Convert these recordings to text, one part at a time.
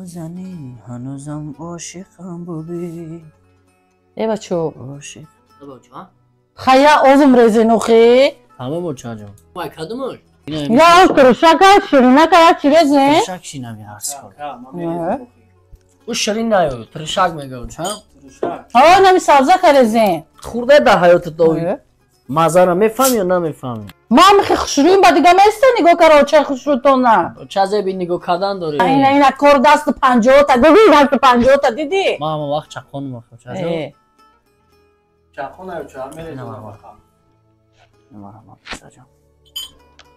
نازنین هنوزم عاشقم ببین. ای بچو عاشق خیا اوزم رزینوخی همه بچه جان وای کدومش یا ترشک شیرینه که چی رزین؟ ترشک شینم هرس کن او شیرین نیاد ترشک میگم چه؟ ها نمی سبزه که رزین خورده در حیات داوی مزه را میفهمی یا نمیفهمی؟ ما میخی خوشرویم با دیگه میسته نگاه کرد چه خوشروتونه چه زیبی نگاه کردن داری؟ این این کار دست 50 تا دیدی دست 50 تا دیدی؟ ما هم وقت چقون میخوام چه چقون نیاد چه میریزم نه جان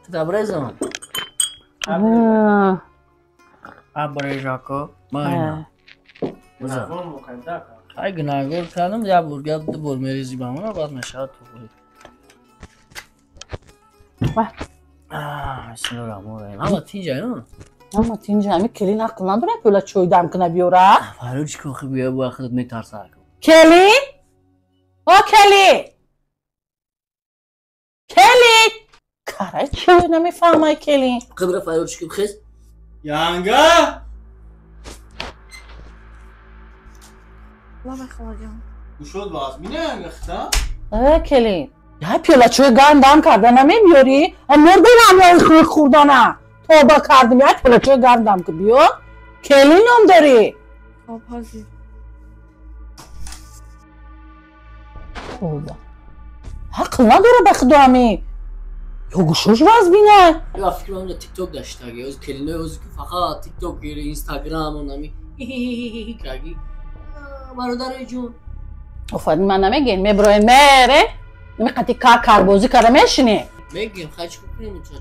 تو دبرزم ابرژاکو ما ای گناهگار کردم یا برگرد دو بار میریزی به من بعد میشود تو خوری. بسم الله الرحمن الرحیم. اما تینجا نه؟ اما تینجا همی کلین عقل نداره پولا چای دم کنه بیاره؟ فرو چی که بیا با خودت میترسه. کلین؟ او کلی؟ کلی؟ کاره چی نمیفهمه کلین؟ قبر فرو چی که بخیز؟ ینگا؟ لابای خالاجان. گوشود باز مینه ینگا خطا؟ اه کلین. یا پیاله چای گرم دم کرده نمیاری؟ مردم هم خوردانه. توبه کردم یا پیاله چای گرم دم که بیا. کلین هم داری. خب حاضر. توبه. حق نداره به خدا همی. یا گوشوش باز بینه. یا فکر کنم تیک توک داشته اگه از کلینای از که فقط تیک توک گیره اینستاگرام و نمی هی هی کاگی. برادر جون. آفرین من نمیگین میبراین میره. نمیخواد کار کاربازی کرده میشینی. میگیم خرج کنیم چرا؟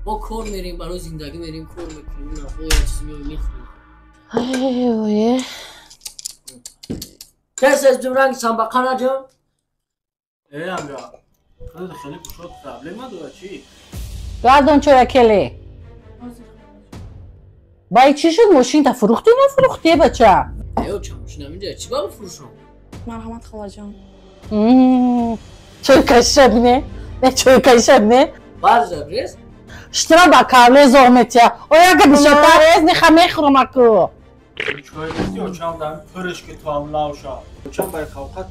ما کار میریم برای زندگی میریم کار میکنیم نه خب یه چیزی میخوریم. ای وای. کس از دوران سنبقه نجام؟ ای امجا خودت خیلی گوشات پرابلم نداره چی؟ گردن چرا کلی؟ بای چی شد ماشین تا فروختی نفروختی بچه؟ ای چه ماشین اینجا چی با بفروشم؟ مرحمت خالاجان. چوی کشبنه؟ نه چوی کشبنه؟ باز ربرز؟ شترا با کارله زحمت یا. او اگه بیشتر از نخ میخورم اکو. چوی نیستی و چند دم پرش که تو هم لاوشا. چند بای خوقت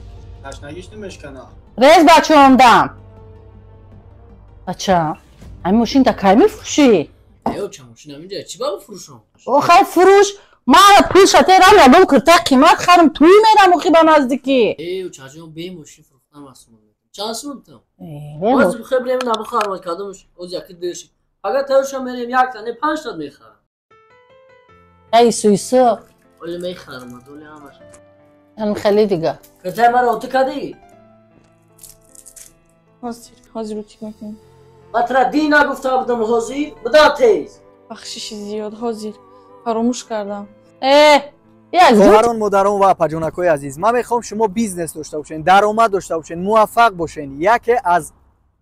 تشنگیش نمیشکنه. رز بچه آمدم. بچه همین ماشین تا کی میفروشی؟ ای چه ماشین اینجا چی با بفروشم؟ او خیلی فروش ما پول شته رم یادم کرده قیمت خرم توی میرم اخی با نزدیکی. ای چاجون به ماشین فروختم اصلا. چند سوم باز بخیر بریم نبخارم کدومش از یکی دیرش. اگر ترشم میریم یک تا نه 5 تا میخرم. ای سویسو. ولی میخرم دولی همش. هم خیلی دیگه. کجا مرا اتو کدی؟ حاضر حاضر رو تیک میکنم. مطرح دی نگفته بودم حاضر بدا تیز. بخشش زیاد حاضر. فراموش کردم. خواهران مادران و پجونکای عزیز من میخوام شما بیزنس داشته باشین، درآمد داشته باشین، موفق باشین. یکی از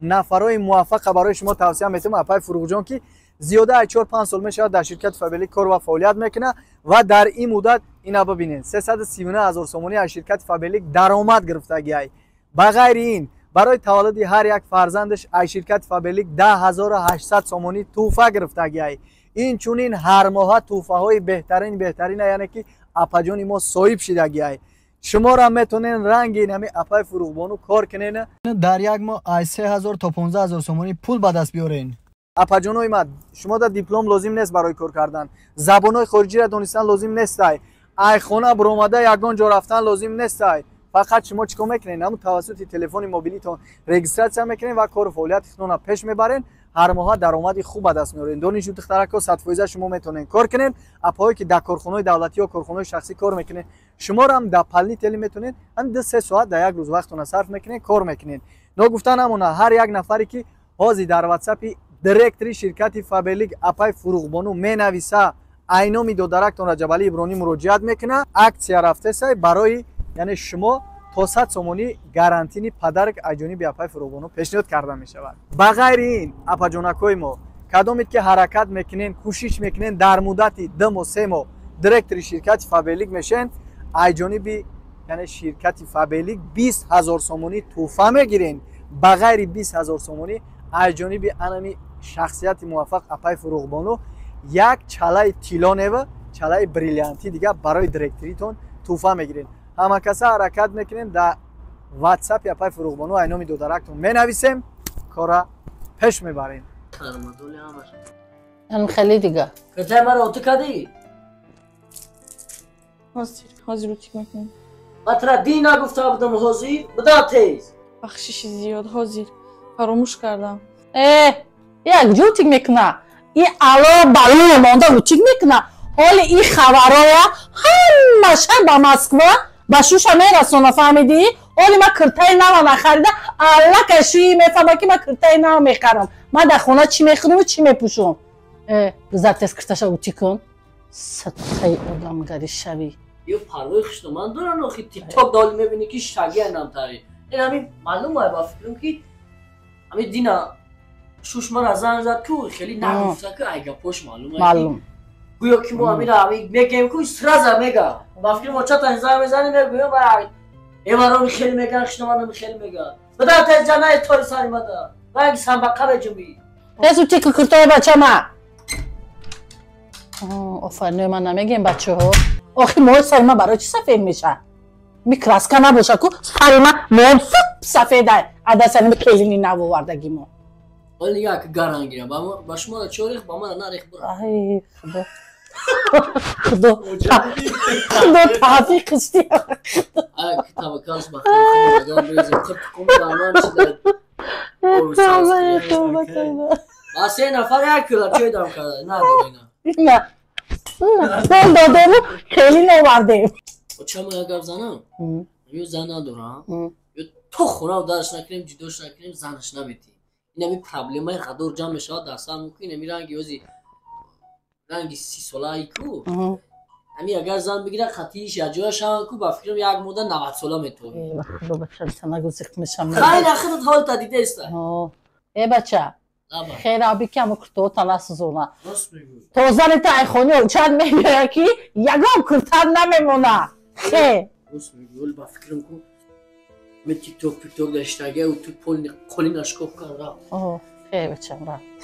نفرای موفق برای شما توصیه میتم اپای فروغ جان که زیاده از 4-5 سال میشه در شرکت فابریک کار و فعالیت میکنه و در این مدت اینا ببینین 339,000 سومانی از شرکت فابریک درآمد گرفتگی. بغیر این برای تولد هر یک فرزندش از شرکت فابریک 10,800 سومانی تحفه گرفتگی. این چونین هر ماه تحفه های بهترین یعنی که اپاجونی ما صاحب شدگی. شما را میتونین رنگ این همی اپای فروغ بانو کار کنین در یک ماه از 3,000 تا 15,000 سومانی پول به دست بیارین. اپاجونای ما شما در دیپلم لازم نیست برای کار کردن، زبانهای خارجی را دانستن لازم نیست، ای خانه برآمده یگان جا رفتن لازم نیست. فقط شما چیکار میکنین؟ همون توسط تلفن موبیلیتون رجیستراسیون میکنین و کار و فعالیت خودتون پیش میبرین. هر ماه درآمد خوب به دست میارین. دانشجو دخترکا 100% شما میتونین کار کنین. اپایی که در کارخانه دولتی یا کارخانه شخصی کار میکنین شما را هم در پلی تلی میتونین هم 2-3 ساعت در یک روز وقتتون صرف میکنین کار میکنین. ناگفته نمونه هر یک نفری که حاضر در واتساپ دایرکتوری شرکت فابریک اپای فروغ بانو مینویسه عینومی دو درکتون رجب علی ابراهیمی مراجعت میکنه اکسیا رفته سای برای یعنی شما تا 100 سومانی гарантийный подарок аз ҷониби апаи Фурӯғ бону пешниҳод карда мешавад. Ба ғайри ин апаҷонакҳои мо кадомед ки ҳаракат мекунен, кӯшиш мекунен дар муддати 2 моҳ 3 моҳ директори ширкати Фаберлик мешен, аз ҷониби яъне ширкати Фаберлик 20,000 сомонӣ тӯҳфа мегирен. Ба ғайри 20,000 сомонӣ аз ҷониби анами шахсияти муваффақ апаи Фурӯғ бону як чалаи тилло нева чалаи бриллиантӣ дига барои директоритон тӯҳфа мегиред. Ҳама каса ҳаракат мекунем дар ватсап япай Фурӯғбону айноми додарактон менависем, кора пеш мебарем. Хеле дига. Катай маро оту кадӣ? Ҳозир утик мекунем. Ма тра дин нагуфта будам ҳозир? Буда тез. Бахшиши зиёд, ҳозир фаромӯш кардам. Як ҷо утик мекуна. И ало балоя монда утик мекуна. Ҳоли и хабароя ҳамаша ба Москва ба Шуша мерасона, фаҳмидӣ? Ҳоли ма киртаи нава нахарида, аллакай шӯи мефаҳма ки ма киртаи нава мехарам. Ма дар хона чӣ мехӯрам чӣ мепӯшам? Гузар тез кирташа утик кун. Садқаи одамгарӣ шавӣ. Ё парвои хушноман доран охи тикток доли мебинӣ ки шагия намтари. Ин ҳамин маълум ай ба фикрам ки ҳамин дина шуш мара занг зад ку хеле нагуфта ки ай гапош маълум ай. Маълум. Гӯё ки мо ҳамина ҳамин мегӯем ку сразу мега. Ба фикрам мо чата занг мезанем мегӯем ай эвароми хеле меган хушноманами хеле меган. Бада тез ҷанаи тори сари мада. Ранги самбақа меҷунбӣ. Тез утик киртои бачама. Офарин, ман намегем бачаҳо. Охи мои сари ман барои чӣ сафед мешавад? Ми краска набоша ку сари ман моам сафеда. Адасани келини навовардаги мо. Оли як гаран гирам. Ба шумо чорих, ба ман нарех бура. Ай, худо. Худо. Худо тавфиқ исти. Ай, таваккал ба Худо, худо брезем. Қирқ кум даман чида. Тавба, тавба, тавба. Ба се нафар як кила чой дам карда. Надорина. На. Пул додему, хеле навардем. Чама як гап занам? Ё зан надорам. Ё то хона дарш накунем, ҷудош накунем, занаш наметӣ. Ин ҳамин проблемаи ғадор ҷамъ мешавад дар сар мумкин ҳамин ранги ози ранги сисолаи ку. Ҳамин агар зан бигирад хатииш якҷоя шаванд ку, ба фикрам як мода 90 сола метавонӣ. Э, худо бача, нагу зиқ мешам. Хайр, худат ҳолта дидаеста. Э бача, хейр аби ки ҳамо куртаҳо насӯзона. Рост мегӯӣ. Тоза та айхони чанд мебиёя ки ягон курта намемона. Хе. Рост мегӯӣ, ба фикрам ку ме тикток пикток даштага у ту пол қолин ашкоф кар рафт. О, хе бачам рафт.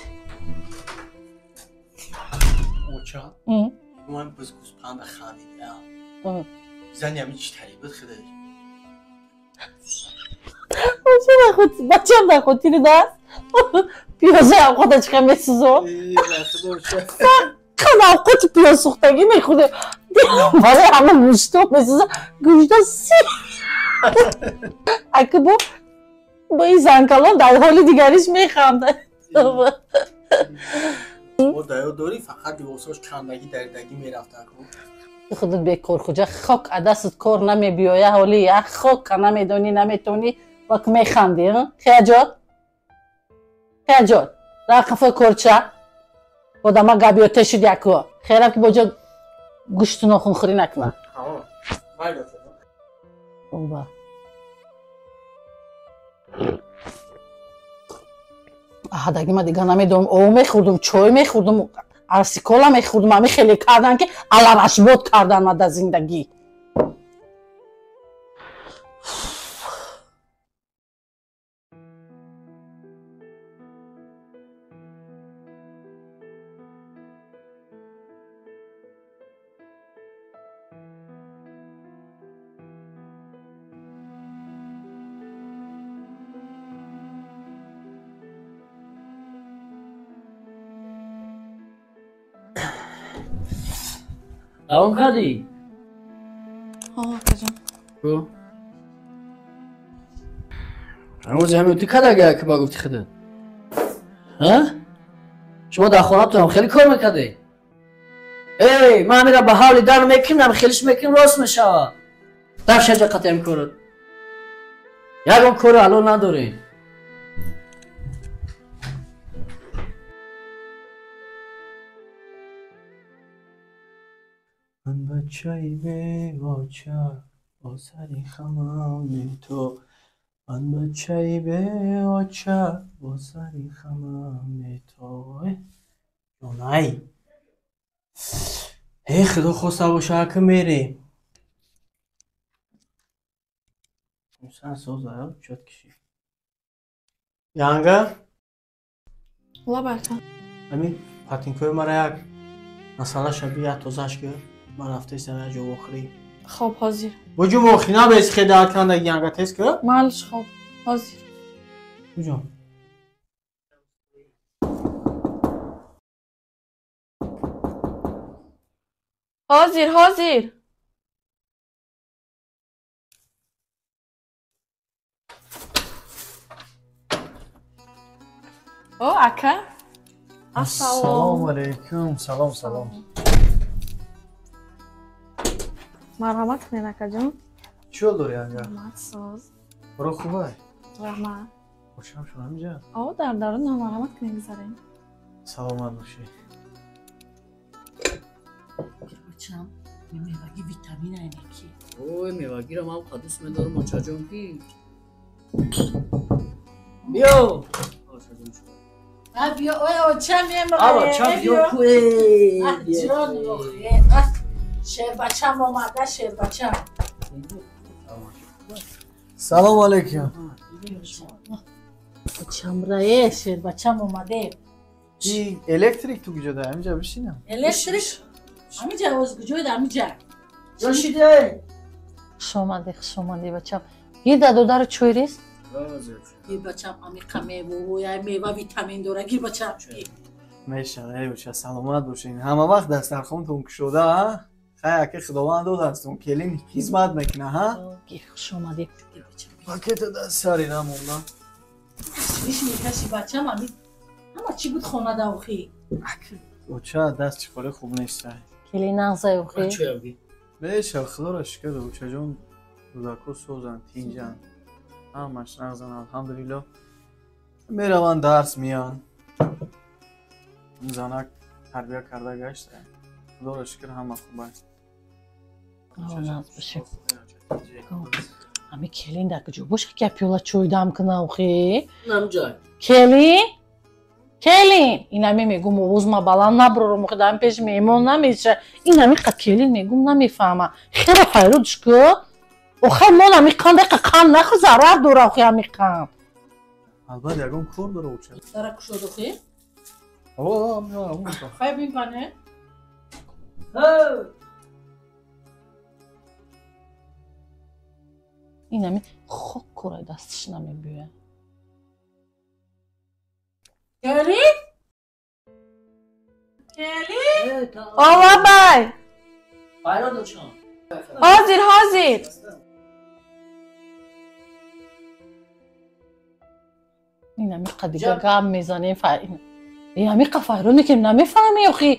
Оча. Ман боз гӯспанда хандидам. Зани ҳамин чӣ тари буд худаш? Бачам дар хотири даст. Пиёзаи авқота чӣ қадр месӯзон. Қад авқоти пиёзсӯхтагӣ мехӯрдем. Барои ҳама гӯшто месӯза, гӯшто си. Аки бо ин занкалон дар ҳоли дигариш механдад. Мо даё дорӣ фақат либосош кандагӣ даридагӣ мерафта ку. Худат бекор хуҷа хок адастат кор намебиёя ҳоли як хок намедонӣ наметонӣ вак механдӣ. Хеяҷон? Хеяҷон, дар қафои корча одама габиёте шуд яко. Херам ки боҷо гӯшту нохунхӯрӣ накунад. Оба. Аҳадаги ма дига намедонам, об мехӯрдум, чой мехӯрдум, арсикола мехӯрдум, ҳами хеле кардан ки аларашбод кардан ма дар зиндагӣ. Давом кардӣ? Ҳо, акаҷон. Ку? Ҳамози ҳамин ту кадага ки ба гуфти худат? Ҳа? Шумо дар хонатонам хеле кор мекардед? Эй, ман ҳамира ба ҳавли дар мекунам, хелиш мекунам, рост мешавад. Дар шаҷа қатъи ҳамин корот. Ягон кору ало надорем. Ман бачаи беоча бо сари хамам то, ман бачаи беоча бо сари хамам то. Ҷонай, э худо хоста боша ки мерем. Сан соза чот киши. Янга? Лаб ака. Ами патинкои мара як Масала шаби я тозаш ки ман рафтаистам я ҷо вохӯрӣ. Хоб ҳозир. Бо ҷо вохӯрӣ набес хедаат кандаги янга тез ки? Малш хоб ҳозир. Куҷо? Ҳозир, ҳозир. О, ака. Ассалому алайкум. Салом, салом. Марҳамат кунед, акаҷон. Чӣ ҳол дорӣ, анга? Раҳмат, соз. Боро хубай? Раҳмат. Бошам шуд ҳамиҷа? О, дар дарун марҳамат кунед, гузарем. Саломат бошӣ. Бачам, меваги витамин айнеки. Ой, мевагиро ман дӯст медорам, очаҷон ки. Биё. А биё, ой, оча меморе. А бача биё ку. Ҷон, шербачам омада, шербачам. Салом алейкум. Очамрае, шербачам омаде. И электрик ту куҷода? Ҳамиҷа бишинам. Электрик? Ҳамиҷа, оз куҷода ҳамиҷа? Ҷошиде. Хуш омадӣ, хуш омадӣ бачам. Гир да додару чой рез. Гир бачам, амиқа мевоя, мева витамин дора. Гир бачам. Мешава, эй бача, саломат бошед. Ҳама вақт дастархонтон кушода, а? Хай, ака Худованд додастон, келин хизмат мекуна, ҳа? Гир, хуш омадӣ. Гир бачам. Пакета даст сари намонда. Иш мекаши бачам, ами ҳама чӣ буд хонада охи? Оча, даст чӣ холе хуб нест. Келин нағзай охи. Мешава, Худоро шукр, очаҷон, кӯдако созанд, тинҷанд. Ҳамаш нағзанд, алҳамдулилло. Мераванд дарс меянд. Занак тарбия карда гашта. Худоро шукр, ҳама хуб аст. Нағз бошед. Ами келин дар куҷо боша ки пиёла чой дам куна охи? Намҷай. Келин? Келин! Инами мегум овозма баланд наброрум, охи дар пеш меҳмон намеша. Инами қа келин мегум намефаҳма. Хеле ҳайрон шуд. Охай мон ами қанд ақа қанд нахӯ зарар дора охи ами қанд. Албатта ягон кор дора оча. Дара кушод охи? О, ам. Хай бин кане. Инами хок кора дасташ намебиёяд. Келин? Келин? Олабай! Байрон очам. Ҳозир, ҳозир. Инами қа дига гап мезанем, ами қа файрон мекунем, намефаҳмӣ охи?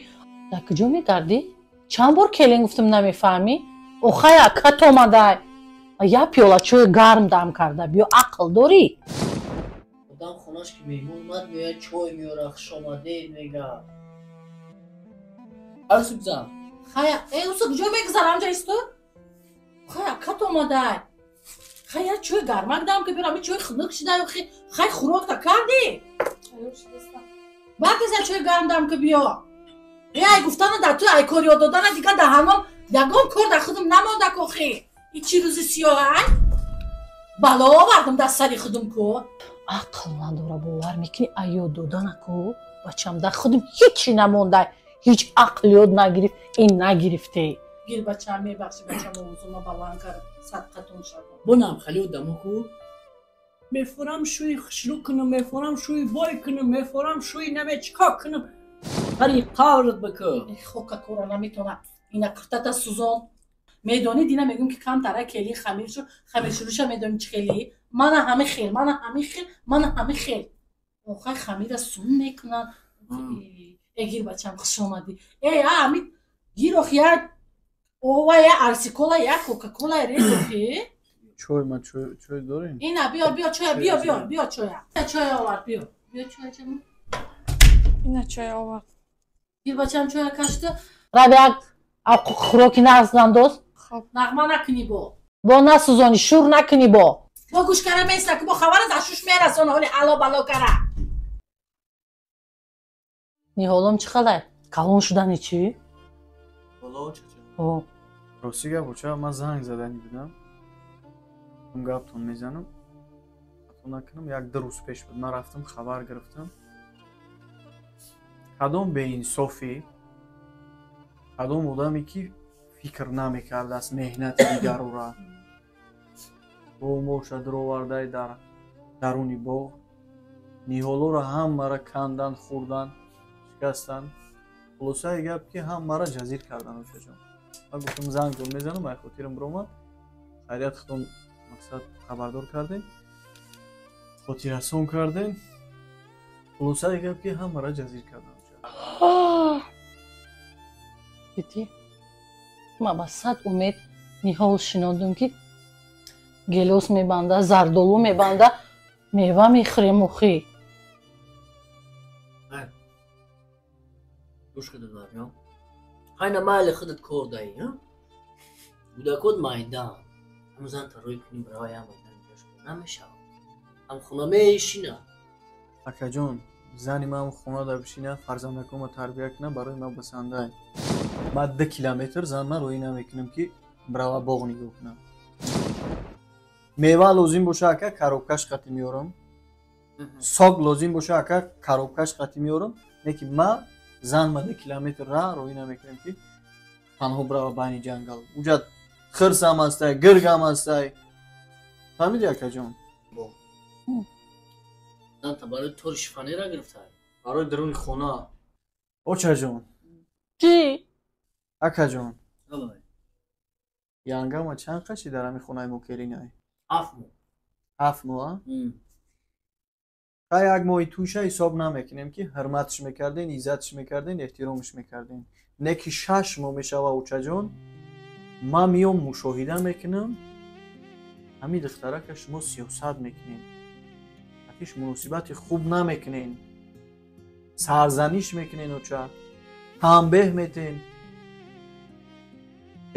Дар куҷо мегардӣ? Чанд бор келин гуфтам намефаҳмӣ? Охай акат омадай. Я пиёла чой гарм дам карда, биё ақл дорӣ? Одам хонаш ки меҳмон омад, меояд чой меёра, хуш омадед мега. Арсу гузар. Хая, усу куҷо мегузар ҳамҷа исто? Хай акат омадай. Хай я чой гармак дам ки биёр, ами чой хунук шидай охи. Хай хӯрокта кардӣ? Баъд я чой гарм дам ки биё. Ай гуфтана дар ту ай кор ёд додана дига дар ҳамон ягон кор дар худам намонда охи. И чӣ рӯзи сиёҳ ай? Бало овардам дар сари худам ку. Ақл надора, бовар мекунӣ, ай ёд додана ку бачам дар худам ҳечи намондай. Ҳеҷ ақл ёд нагирифт, ин нагирифте. Гир бачам, мебахши бачам, овозума баланд кард, садқатон шавам. Бонам хали одамо ку мефорам шӯи хушрӯ кунам, мефорам шӯи бой кунам, мефорам шӯи наме чикор кунам. Хари қаврат бикӯ. Хока кора наметона. Ина куртата сузон. Медонӣ дина мегӯм ки камтара кели хамир шу, хамир шуруша медонӣ чӣ хели? Мана ҳами хел, мана ҳами хел, мана ҳами хел. Охай хамира сун мекунанд. Э гир бачам, хуш омадӣ. Э ами гир ох я ова я арсикола я кока-кола рез охи. Чой ма чой дорем? Ина биё биё чоя биё биё биё чоя. Чоя овард биё. Биё чоя чам. Ина чоя овард. Гир бачам чоя кашта. Рабиак хӯроки нағз нандоз. Нағма накунӣ бо. Бо насӯзонӣ, шур накунӣ бо. Бо гӯш кара места ки бо хабар аз шуш мерасона ҳоли ало бало кара. Ниҳолом чӣ қалай? Калон шудани чӣ? Боло чача. О. Рости гап оча, ман занг задани будам. Ум гаптон мезанам. Хато накунам, як-ду рӯз пеш буд. Ман рафтам хабар гирифтам. Кадом беинсофӣ Кадом одаме ки фикр намекардааст меҳнати дигарора. Бо моша дуровардай дар даруни боғ. Ниҳолоро ҳаммара кандан, хӯрдан, шикастан. Хулосаи гап ки ҳаммара ҷазир кардан очаҷон. Ман гуфтам зангтон мезанам, ай хотирам биромад. Хайрият худтон мақсад хабардор кардем, хотиррасон кардем. Хулосаи гап ки ҳаммара ҷазир кардан. Дидӣ? Ман ба сад умед ниҳол шинодум ки гелос мебанда, зардолу мебанда, мева мехӯрем охӣ. Гӯш кида дарё. Хайна майли худат кор даӣ, гудакот майдан. Ҳамун зан тарӯй кунӣ барава я майдан гӯш кун. Намешавад. Ҳам хона мешина. Акаҷон, зани ман хона да бишина, фарзандакома тарбия кунам, барои ман басандай. Ман 2 километр зан ман рӯӣ намекунам ки барава боғ нигоҳ кунам. Мева лозим боша ака, коробкаш қатӣ меорам. Сок лозим боша ака, коробкаш қатӣ меорам. Не ки ман зан ма 2 километр ра рӯӣ намекунам ки танҳо барава байни ҷангал. Уҷа хирсам ҳастай, гиргам ҳастай. Фаҳмидӣ акаҷон? Занта барои тори шифонера гирифтай? Барои даруни хона. Очаҷон. Чӣ? Акаҷон. Янгама чанд қаши дар ҳамин хонаи мо келинай? 7 моҳ. 7 моҳ, а? Ха як моҳи туйша ҳисоб намекунем ки ҳурматш мекарден, иззатш мекарден, эҳтиромш мекарден. Не ки 6 моҳ мешава очаҷон, ман миём мушоҳида мекунам, ҳамин духтарака шумо сиёсат мекунед. Ҳатиш муносибати хуб намекунен. Сарзаниш мекунен оча, танбеҳ метен.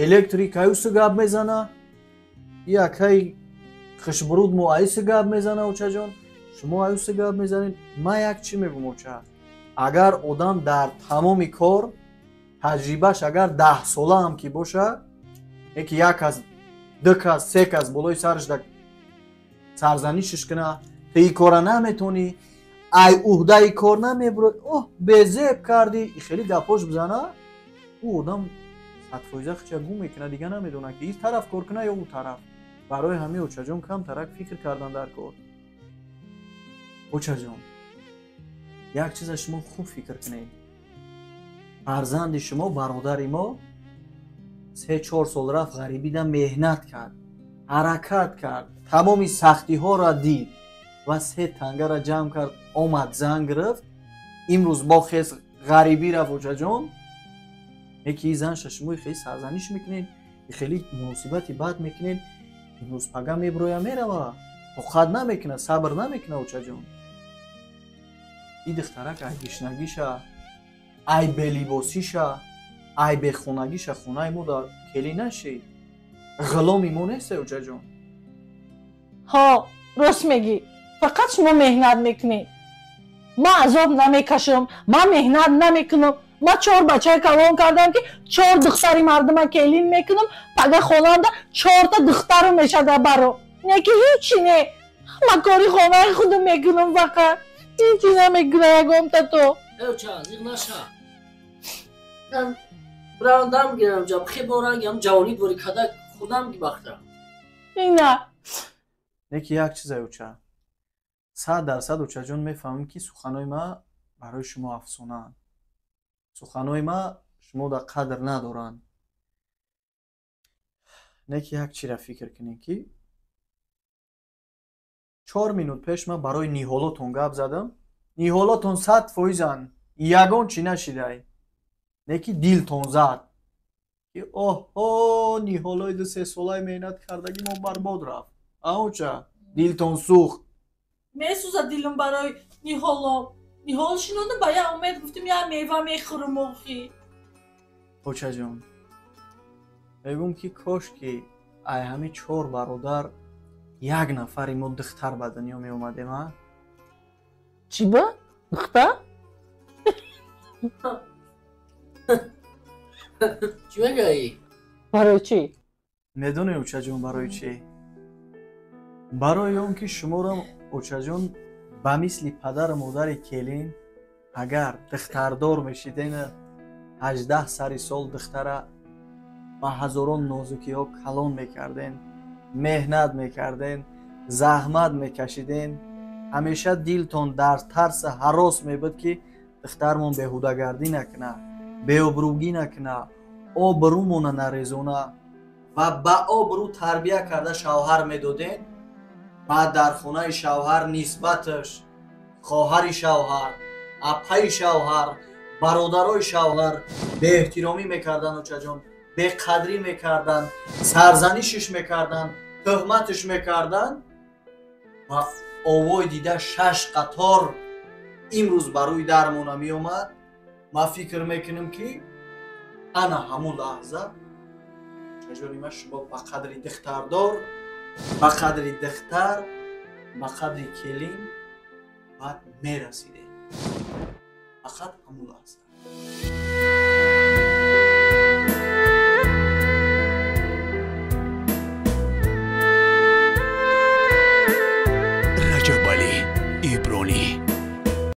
Электрик аюсу гап мезана, якай хушбуруд мо аюсу гап мезана очаҷон, шумо аюсу гап мезанед. Ман як чӣ мегӯм оча, агар одам дар тамоми кор таҷрибаш агар 10 сола ҳам ки боша, яки як кас, 2 кас, 3 кас болои сараш да сарзанишш куна, ту ин кора наметонӣ, ай уҳдаи кор намебурӣ, оҳ безеб кардӣ, хеле гапош бизана, ӯ одам 100% хича гум мекунад, дига намедонад ки ин тараф кор кунад ё ӯ тараф. Барои ҳамин очаҷон камтарак фикр кардан дар кор. Очаҷон, як чиза шумо хуб фикр кунед. Фарзанди шумо, бародари мо, 3-4 сол рафт ғарибида меҳнат кард, ҳаракат кард, тамоми сахтиҳоро дид ва 3 тангара ҷамъ кард, омад зан гирифт. Имрӯз бо хес ғарибӣ рафт очаҷон. Яки ин занша шумо хеле сарзаниш мекунед, хеле муносибати бад мекунед. Имрӯз пага меброя мерава, тоқат намекунад, сабр намекунад очаҷон. Ин духтарак ай гишнагиша, ай белибосиша, ай бехонагиша хонаи мо дар келӣ нашид. Ғуломи мо нест очаҷон. Ҳо, рост мегӣ. Фақат шумо меҳнат мекунед. Ман азоб намекашам, ман меҳнат намекунам. Ман 4 бачаи калон кардам ки 4 духтари мардума келин мекунам, пага хонанда 4 та духтару мешада баро. Не ки ҳечи не. Ман кори хонаи худам мекунам фақат. Ҳечи намекунам ягонта то. Оча, зиқ наша. Бирам дам гирам ҷа, хебо рангам ҷавонӣ дори када худам гибахтам. Ина. Не ки як чизай оча. 100% очаҷон мефаҳмам ки суханои ман барои шумо афсонаанд. Суханои ман шумо дар қадр надоранд. Не ки як чира фикр кунед ки 4 минут пеш ман барои ниҳолотон гап задам. Ниҳолотон 100%-анд, ягон чӣ нашидай. Не ки дилтон зад ки оҳо, ниҳолои 2-3 солаи меҳнат кардагӣ мо барбод рафт. Аоча, дилтон сӯхт. Месӯзад дилам барои ниҳолом. Ниҳол шинонда ба я умед гуфтим я мева мехӯрам охӣ. Очаҷон, мегӯм ки кош ки ай ҳами 4 бародар як нафари мо духтар ба дунё меомадем, а? Чӣ ба? Духтар? Чӣ мегӯӣ? Барои чӣ? Медонӣ очаҷон барои чӣ? Барои он ки шуморо очаҷон ба мисли падару модари келин агар духтардор мешидена, 18 сари сол духтара ба ҳазорон нозукиҳо калон мекарден, меҳнат мекарден, заҳмат мекашиден. Ҳамеша дилтон дар тарса ҳарос мебуд, ки духтармон беҳудагардӣ накуна, беобрӯгӣ накуна, обрӯмона нарезона ва ба обрӯ тарбия карда шавҳар медоден. Баъд дар хонаи шавҳар нисбаташ хоҳари шавҳар, апаи шавҳар, бародарои шавҳар беэҳтиромӣ мекарданд, очаҷон, беқадрӣ мекарданд, сарзанишиш мекарданд, тӯҳматиш мекарданд ва овои дида 6 қатор имрӯз ба рӯи дармона меомад. Ман фикр мекунам, ки ана ҳамун лаҳза, очаҷони ман, шумо ба қадри духтардор, ба қадри духтар, ба қадри келин баъд мерасидед. Фақат ҳамун лаҳза.